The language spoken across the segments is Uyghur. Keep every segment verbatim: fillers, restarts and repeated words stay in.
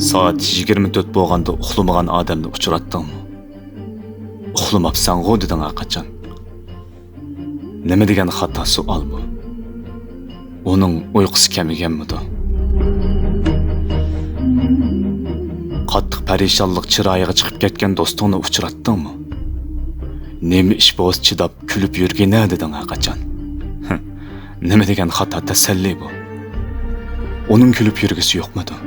سائەت يىگىرمە تۆت بولغاندا ئۇخلىمىغان ئادەمنى ئۇچراتتىڭمۇ؟ ئۇخلىماپسەنغۇ دېدىڭ ھەرقاچان. نېمە دېگەن خاتا سوئال بۇ؟ ئۇنىڭ ئۇيقۇسى كەمگەنمىدۇ؟ قاتتىق پەرىشانلىق چىرايىغا چىقىپ كەتكەن دوستۇڭنى ئۇچراتتىڭمۇ؟ نېمە ئىش بولسا چىداپ كۈلۈپ يۈرگىنە دېدىڭ ھەرقاچان. نېمە دېگەن خاتا تەسەللى بۇ؟ ئۇنىڭ كۈلۈپ يۈرگۈسى يوقمىدۇ؟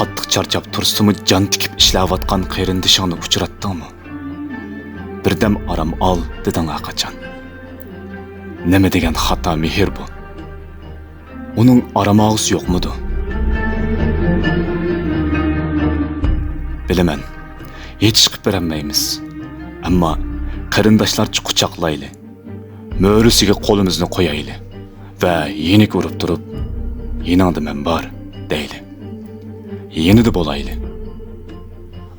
قاتتىق چارچاپ تۇرسىمۇ جان تىكىپ ئىشلەۋاتقان قېرىندىشىڭنى ئۇچراتتىڭمۇ؟ بىردەم ئارام ئال دېدىڭ ھەرقاچان. نېمە دېگەن خاتا مېھىر بۇ؟ ئۇنىڭ ئارام ئالغۇسى يوقمىدۇ؟ بىلىمەن، ھېچ چىقىپ بېرەلمەيمىز. ئەمما قېرىنداشلارچە قۇچاقلايلى. مۈرىسىگە قولىمىزنى قويايلى ۋە يېنىك ئۇرۇپ تۇرۇپ، «يېنىڭدا مەن بار» دەيلى. يېنىدا بولايلى.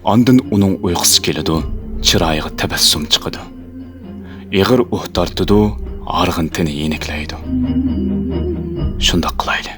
ئاندىن ئۇنىڭ ئۇيقۇسى كېلىدۇ، چىرايىغا تەبەسسۇم چىقىدۇ. ئېغىر ئۇھ تارتىدۇ، ھارغىن تېنى يېنىكلەيدۇ. شۇنداق قىلايلى.